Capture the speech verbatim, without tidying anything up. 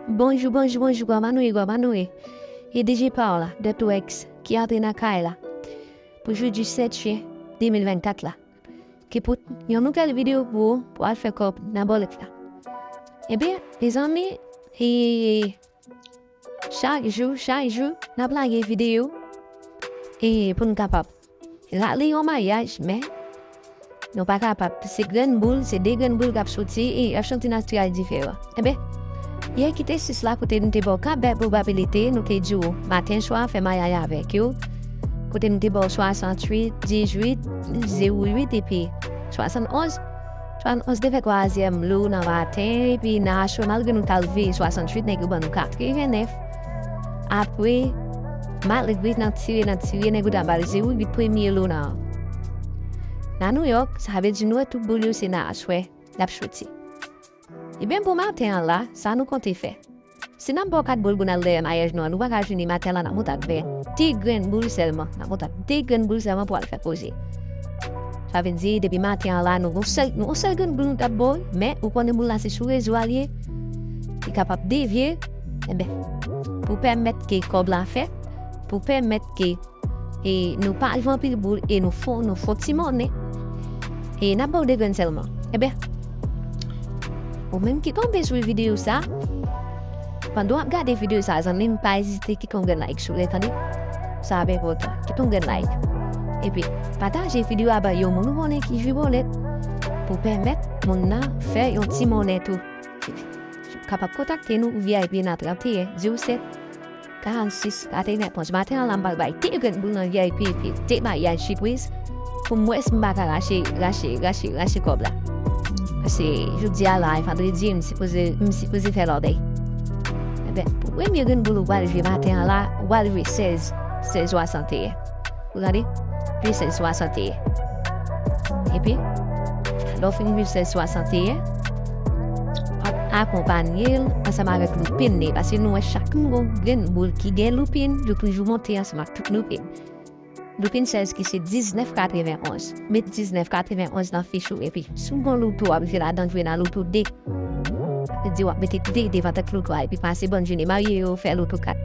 Bonjou, bonjou, bonjou, kòman nou ye, kòman nou ye? E DJ Paola, The two X, ki antre nan kay la pou jou disèt jen de mil vennkat la, ki pote yon nouvèl videyo pou ou, pou al fè kòb nan bòlèt la. Ebyen, mezanmi, e, chak jou, chak jou, n ap lage videyo, e, pou n kapab rale yon maryaj, men nou pa kapab. Se grenn boul, se de grenn boul k ap soti, e y ap soti nan stil diferan. Enben, yè ki te sis la, kote nou te ba w kat bèl pwobabilite, nou te di w maten swa fè maryaj avèk yo, kote nou te ba w swasanntuit, dizuit, zewo uit, epi swasannonz. Swasannonz te fè twazyèm lo nan maten, epi nan aswè, malgre nou t al veye swasanntuit, nèg yo ban nou katrevennèf. Apre, malgre n ap tire, n ap tire, nèg yo ta ba l zewo uit premye lo nan. Nan Nouyòk, sa vle di nou wè tout boul yo se nan aswè l ap soti. Ebyen, pou maten an la, sa nou konte fè? Si n ap ba w kat boul pou n al dèyè maryaj nou an, nou pa ka vini maten an la, n ap monte ak de grenn boul sèlman. N ap monte ak de grenn boul sèlman pou al fè koze. Sa vle di, depi maten an la, nou gon sèl, nou gon sèl grenn boul nou t ap ba w, men ou konnen boul la se sou rezo a l ye, li kapab devye, enben, pou pèmèt ke kòb la fèt, pou pèmèt ke, e, nou pa jwe anpil boul e nou fon, nou fon ti monnen. E n ap ba w de grenn sèlman. Enben, ou menm ki tonbe sou videyo sa, pandan w ap gade videyo sa, zanmi m, pa ezite kite yon grenn like sou li, tande? Sa ap enpòtan. Kite yon grenn like. Epi, pataje videyo a bay yon moun ou konnen ki jwe bòlèt pou pèmèt moun nan fè yon ti monnen tou. Kapab kontakte nou, V I P nan trannteyen zewo sèt karannsis katrevenonz. Maten an la, m pral bay de grenn boul nan V I P epi de maryaj sipriz pou m wè si m pa ka rache, rache, rache, rache kòb la. Paske jodi a la, e vandredi, m sipoze, m sipoze fè lòbèy. Enben, pou premye grenn boul ou pral jwe maten an la, ou pral jwe sèz, sèz swasanteyen. Ou tande? Plis sèz swasanteyen. Epi, lè w fin jwe sèz swasanteyen, w ap akonpanye l ansanm avèk loupin li, paske nou wè chak nou gon grenn boul ki gen loupin, yo toujou monte ansanm ak tout loupin. Loupin sèz ki se diznèf katrevenonz. Met diznèf katrevenonz nan fich ou, epi si w gon loto, w ap jwe ladan, jwe nan loto de. Sa vle di w ap mete de devan tèt loto a, epi pase bann jene marye yo, fè loto kat.